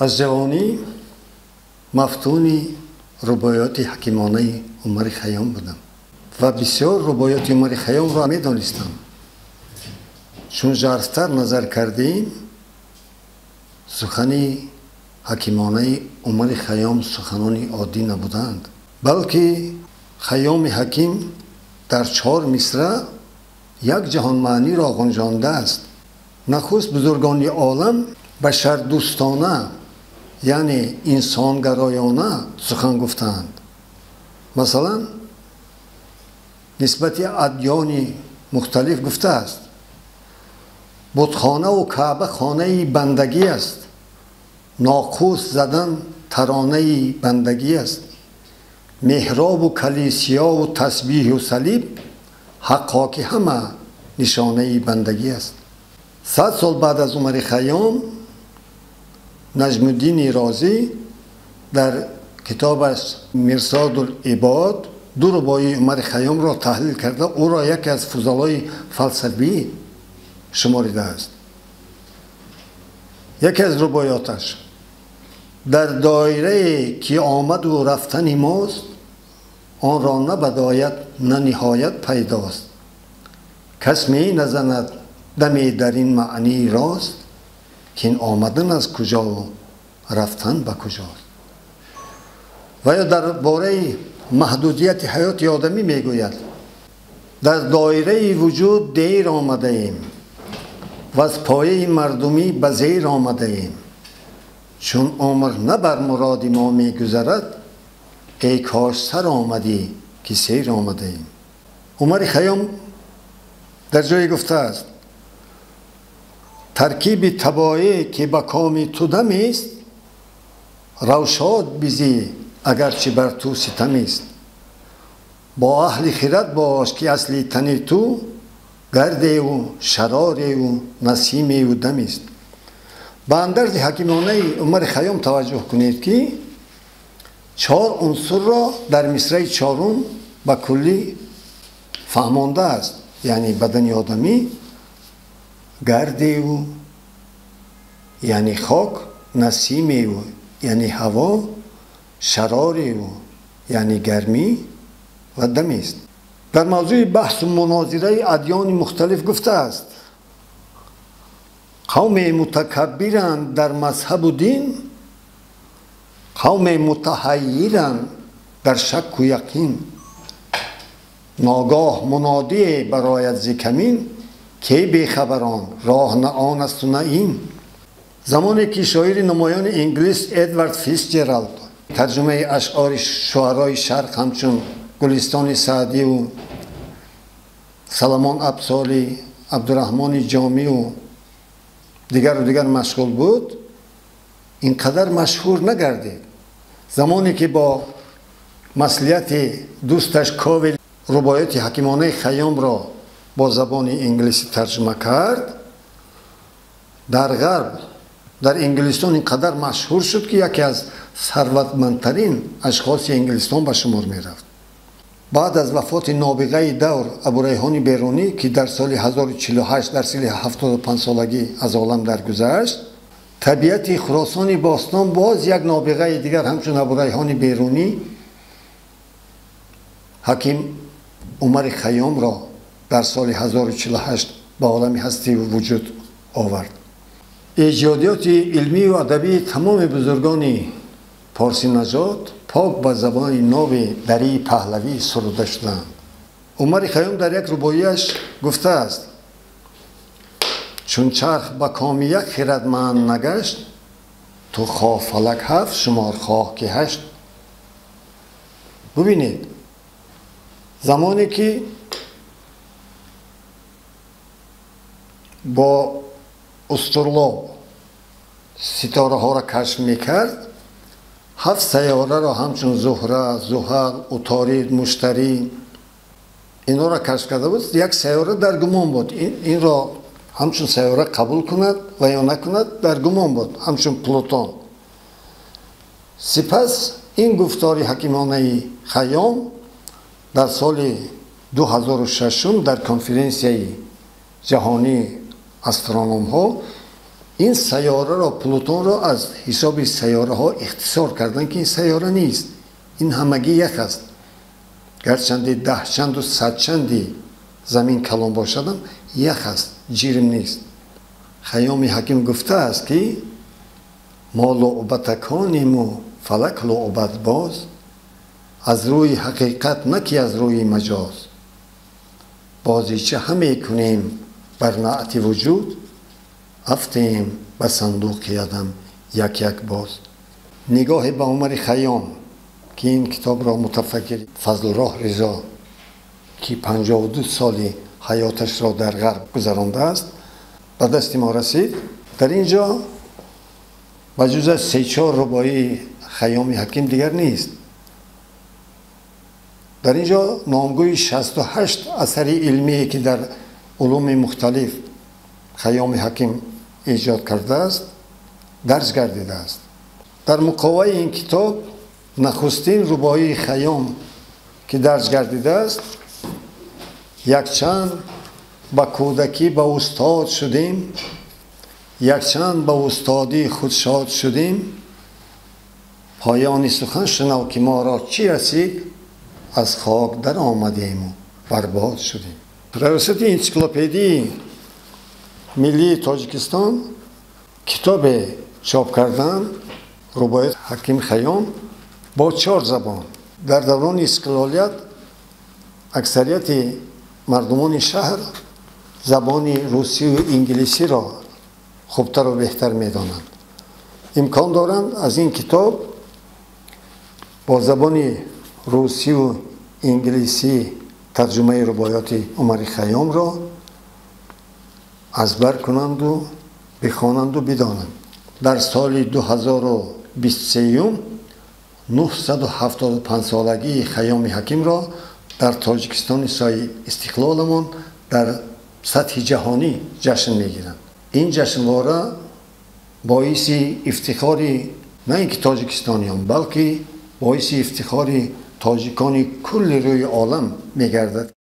Аз ҷавонӣ мафтуни рубоиёти ҳакимонаи Умари Хайём будам ва бисёр рубоиёти Умари Хайёмро медонистам. Чун жарфтар назар кардем, сухани ҳакимонаи Умари Хайём суханони оддӣ набуданд, балки Хайёми ҳаким дар 4 мисра як ҷаҳон маъниро ғунҷондааст. Нахуст бузургони олам башардӯстона, яъне инсонгароёна сухан гуфтаанд. Масалан, нисбати адёни мухталиф гуфтааст: бутхонаву Каъба хонаи бандагӣ аст, ноқус задан таронаи бандагӣ аст, меҳробу калисиёву тасбиҳу салиб ҳаққо ки ҳама нишонаи бандагӣ аст. 100 сол баъд аз Умари Хайём Наҷмуддини Розӣ дар китобаш Мирсодул-ибод 2 рубоии Умари Хайёмро таҳлил карда, ӯро яке аз фузалои фалсафӣ шуморидааст. Яке аз рубоиёташ: дар доирае ки омаду рафтани мост, онро на бадоят на ниҳоят пайдост. Кас меназанад даме дар ин маънии рост, ки ин омадан аз куҷову рафтан ба куҷост. Ва ё дар бораи маҳдудияти ҳаёти одамӣ мегӯяд: дар доираи вуҷуд дер омадаем ва аз пояи мардумӣ ба зер омадаем. Чун умр на бар муроди мо мегузарад, эй кош сар омадӣ ки сер омадаем. Умари Хайём дар ҷое гуфтааст: таркиби табоӣ ки ба коми ту дамист, равшод бизӣ агарчи бар ту ситамист. Бо аҳли хират бош ки асли тани ту гардеву шарореву насимеву дамист. Ба андарзи ҳакимонаи Умари Хайём таваҷҷӯҳ кунед ки 4 унсурро дар мисраи 4 ба куллӣ фаҳмондааст, яъне бадани одамӣ, гардеву яъне хок, насимеву яъне ҳаво, шарореву яъне гармӣ ва дамист. Дар мавзӯи баҳсу мунозираи адёни мухталиф гуфтааст: қавме мутакаббиранд дар мазҳабу дин, қавме мутаҳайиранд дар шакку яқин. Ногоҳ мунодие барояд зи камин, ки бехабарон роҳ на он асту на ин. Замоне ки шоири намоёни инглис Эдвард Фитсҷералд тарҷумаи ашъори шуарои шарқ ҳамчун Гулистони Саъдиву Саломон Абсолӣ, Абдураҳмони Ҷомиву дигару дигар машғул буд, ин қадар машҳур нагардид. Замоне ки бо маслиҳати дӯсташ Ковел рубоияти ҳакимонаи Хайёмро бо забони инглисӣ тарҷума кард, дар ғарб, дар Инглистон ин қадар машҳур шуд ки яке аз сарватмандтарин ашхоси Инглистон ба шумор мерафт. Баъд аз вафоти нобиғаи давр Абурайҳони Берунӣ, ки дар соли 1048 дар синни 75 солагӣ аз олам даргузашт, табиати Хуросони бостон боз як нобиғаи дигар ҳамчун Абурайҳони Берунӣ, ҳаким Умари Хайёмро дар соли 1048 ба олами ҳастиву вуҷуд овард. Эҷодиёти илмию адабии тамоми бузургони порсинажод пок ба забони нави дарии паҳлавӣ суруда шуданд. Умари Хайём дар як рубоияш гуфтааст: чун чарх ба коми як хирадманд нагашт, ту хоҳ фалак 7 шумор хоҳ ки 8. Бубинед, замоне ки бо устурлоб ситораҳоро кашф мекард, 7 сайёраро ҳамчун Зуҳра, Зуҳал, Уторид, Муштарӣ инҳоро кашф карда буд. Як сайёра дар гумон буд, инро ҳамчун сайёра қабул кунад ва ё накунад дар гумон буд, ҳамчун Плутон. Сипас ин гуфтори ҳакимонаи Хайём дар соли 2006 дар конференсияи ҷаҳонии астрономҳо Ин сайёраро, Плутонро аз ҳисоби сайёраҳо ихтисор карданд, ки ин сайёра нест, ин ҳамагӣ ях аст. Гарчанде даҳчанду садчанди замин калон бошадам, ях аст, ҷирм нест. Хайёми Ҳаким гуфтааст, ки мо луъбатакониму фалак луъбатбоз, аз рӯи ҳақиқат, на ки аз рӯи маҷоз. Бозича ҳаме кунем бар наъти вуҷуд, афтем ба сандуқи адам як як боз. Нигоҳе ба Умари Хайём, ки ин китобро мутафаккир Фазлуроҳ Ризо, ки 52 соли ҳаёташро дар ғарб гузарондааст, ба дасти мо расид. Дар ин ҷо ба ҷуз аз се-чор рубоии Хайёми Ҳаким дигар нест. Дар ин ҷо номгӯи 68 асари илмие, ки дар улуми мухталиф Хайёми Ҳаким эҷод кардааст, дарҷ гардидааст. Дар муқоваи ин китоб нахустин рубоии Хайём, ки дарҷ гардидааст: якчанд ба кӯдакӣ ба устод шудем, якчанд ба устодӣ худ шод шудем, поёни сухан шунав, ки моро чӣ расид, аз хок дар омадему барбод шудем. Раёсати энсиклопедии миллии Тоҷикистон китобе чоп кардан, рубоият Ҳаким Хайём бо чор забон. Дар даврони истиқлолият аксарияти мардумони шаҳр забони русию инглисиро хубтару беҳтар медонанд. Имкон доранд аз ин китоб бо забони русию инглисӣ тарҷумаи рубоёти Умари Хайёмро аз бар кунанду бихонанду бидонанд. Дар соли 2023 975-солагии Хайёми Ҳакимро дар Тоҷикистони соҳиби истиқлоламон дар сатҳи ҷаҳонӣ ҷашн мегиранд. Ин ҷашнвора боиси ифтихори на ин ки тоҷикистониён, балки боиси ифтихори тоҷикони кулли рӯи олам мегардад.